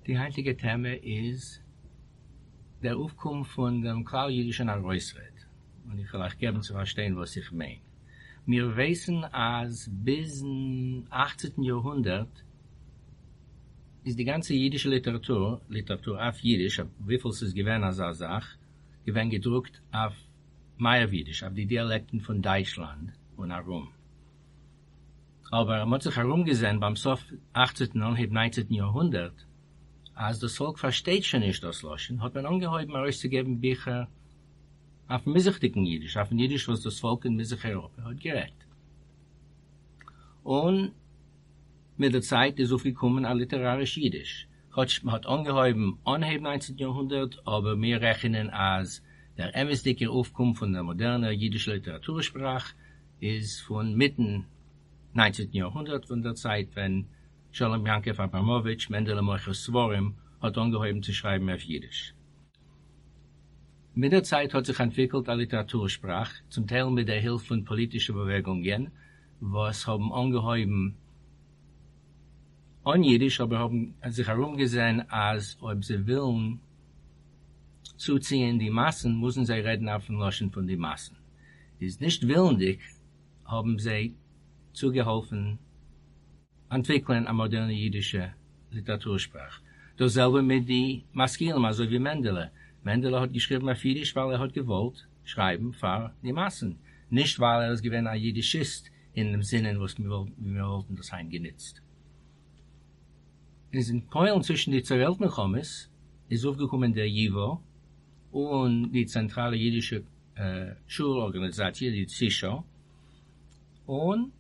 די היינטיגע טעמע איז דער אויפקום פון דעם כלל אידישן ארויסרעד, און איך וועל אייך געבן צו פארשטיין וואס איך מיין. מיר ווייסן אז ביזן אכצנטן יארהונדערט איז די גאנצע אידישע ליטעראטור, ליטעראטור אויף אידיש, וויפיל ס'איז געווען אזא זאך, געווען געדרוקט אויף מערב אידיש, אויף די דיאלעקטן פון דייטשלאנד און ארום. אבער מ'האט זיך ארומגעזען ביים סוף אכצנטן אנהייב ניינצנטן יארהונדערט אז דאס פאלק פארשטייט שוין נישט דאס לשון, האט מען אנגעהויבן ארויסצוגעבן ביכער אויף מזרח'דיגן אידיש, אויפ'ן אידיש וואס דאס פאלק אין מזרח אייראפע האט גערעדט. און מיט דער צייט איז אויפגעקומען א ליטעראריש אידיש, כאטש מ'האט אנגעהויבן אנהייב ניינצנטן יארהונדערט, אבער מיר רעכענען אז דער אמת'דיגער אויפקום פון דער מאדערנער אידישער ליטעראטור-שפראך איז פון מיטן ניינצנטן יארהונדערט, פון דער צייט ווען שלום יעקב אבראמאוויטש, מענדעלע מוכר ספרים, האט אנגעהויבן צו שרייבן אויף אידיש. מיט דער צייט האט זיך אנטוויקלט א ליטעראטור-שפראך, צום טייל מיט דער הילף פון פאליטישע באוועגונגען וואס האבן אנגעהויבן אן אידיש, אבער האבן זיך ארומגעזען אז אויב זיי ווילן צוציען די מאסן מוזן זיי רעדן אויפן לשון פון די מאסן. איז נישט ווילנדיג האבן זיי צוגעהאלפן אנטוויקלען א מאדערנע אידישע ליטעראטור שפראך. דאס זעלבע מיט די משכילים אזוי ווי מענדעלע. מענדעלע האט געשריבן אויף אידיש ווייל ער האט געוואלט שרייבן פאר די מאסן, נישט ווייל ער איז געווען א אידישיסט אין דעם זינען וואס מיר וואלטן דאס היינט גענוצט. איז אין פוילן צווישן די צוויי וועלט מלחמות איז אויפגעקומען דער ייווא און די צענטראלע אידישע שול ארגאניזאציע די צישא, און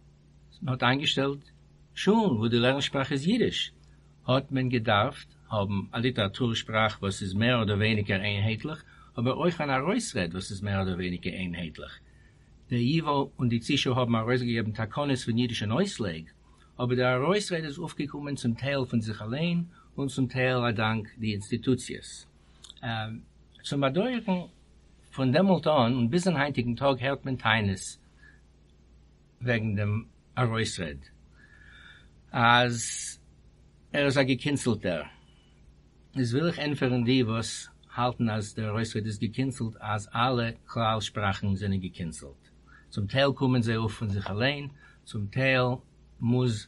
מען האט איינגעשטעלט שולן וואו די לערן שפראך איז אידיש, האט מען געדארפט האבן א ליטעראטור שפראך וואס איז מער אדער ווייניגער איינהייטליך, אבער אויך אן ארויסרעד וואס איז מער אדער ווייניגער איינהייטליך. דער ייווא און די צישא האבן ארויסגעגעבן תקנות פון אידישן אויסלייג, אבער דער ארויסרעד איז אויפגעקומען צום טייל פון זיך אליין און צום טייל אדאנק די אינסטיטוציעס. צום באדויערן, פון דעמאלט אן און ביזן היינטיגן טאג הערט מען טענות וועגן דעם ארויסרעד אז ער איז א געקינצלטער. איז וויל איך ענטפערן די וואס האלטן אז דער ארויסרעד איז געקינצלט אז אלע כלל שפראכן זענען געקינצלט. צום טייל קומען זיי אויף פון זיך אליין, צום טייל מוז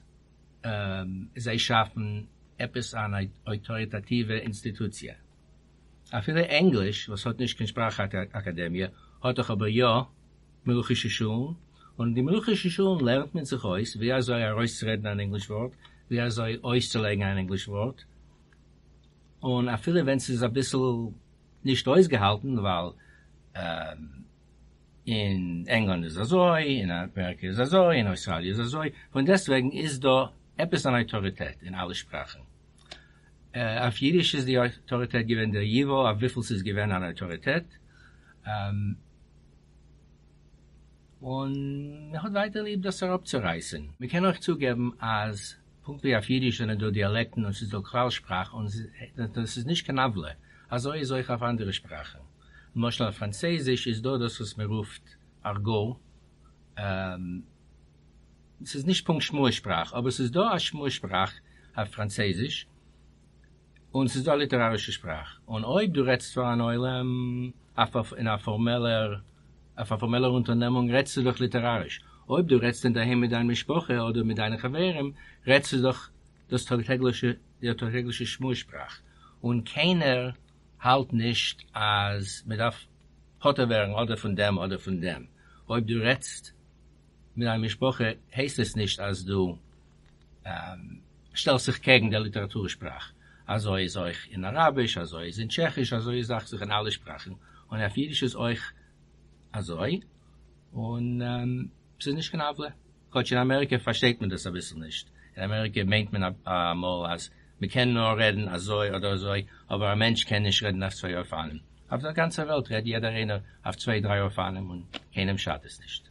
זיי שאפן עפעס אן אויטאריטאטיווע אינסטיטוציע. אפילו ענגליש וואס האט נישט קיין שפראך אקאדעמיע האט דאך אבער יא מלוכישע שולן, און אין די מלוכישע שולן לערנט מען זיך אויס ווי אזוי ארויסצורעדן אן ענגליש ווארט, ווי אזוי אויסצולייגן אן ענגליש ווארט, און אפילו ווען ס'איז אביסל נישט אויסגעהאלטן ווייל אין ענגלאנד איז אזוי, אין אמעריקע איז אזוי, אין אויסטראליע איז אזוי, פון דעסטוועגן איז דא עפעס אן אויטאריטעט אין אלע שפראכן. אויף אידיש איז די אויטאריטעט געווען דער ייווא, אויף וויפיל ס'איז געווען אן אויטאריטעט, און מען האט ווייטער ליב דאס אראפצורייסען. מען קען אויך צוגעבן אז פונקט ווי אויף אידיש זענען דא דיאלעקטן און ס'איז דא כלל שפראך און דאס איז נישט קיין עוולה, אזוי איז אויך אויף אנדערע שפראכן. למשל אויף פראנצעזיש איז דא דאס וואס מען רופט ארגא, ס'איז נישט פונקט שמועס שפראך, אבער ס'איז דא א שמועס שפראך אויף פראנצעזיש, און ס'איז דא א ליטערארישע שפראך, און אויב דו רעדסט פאר אן עולם אויף אין א פארמעלער אויף א פארמעלער אונטערנעמונג רעדסטו דאך ליטעראריש, אויב דו רעדסט אינדערהיים מיט דיין משפחה אדער מיט דיינע חברים רעדסטו דאך דאס טאג טעגליכע די טאג טעגליכע שמועס שפראך, און קיינער האלט נישט אז מ'דארף פטור ווערן אדער פון דעם אדער פון דעם, אויב דו רעדסט מיט דיין משפחה הייסט עס נישט אז דו שטעלסט זיך קעגן דער ליטעראטור שפראך. אזוי איז אויך אין אראביש, אזוי איז אין טשעכיש, אזוי איז דאכט זיך אין אלע שפראכן, און אויף אידיש איז אויך אזוי, און ס'איז נישט קיין עוולה. כאטש אין אמעריקע פארשטייט מען דאס אביסל נישט, אין אמעריקע מיינט מען אמאל אז מ'קען נאר רעדן אזוי אדער אזוי, אבער א מענטש קען נישט רעדן אויף צוויי אופנים. אויף דער גאנצער וועלט רעדט יעדער איינער אויף צוויי דריי אופנים און קיינעם שאדט עס נישט.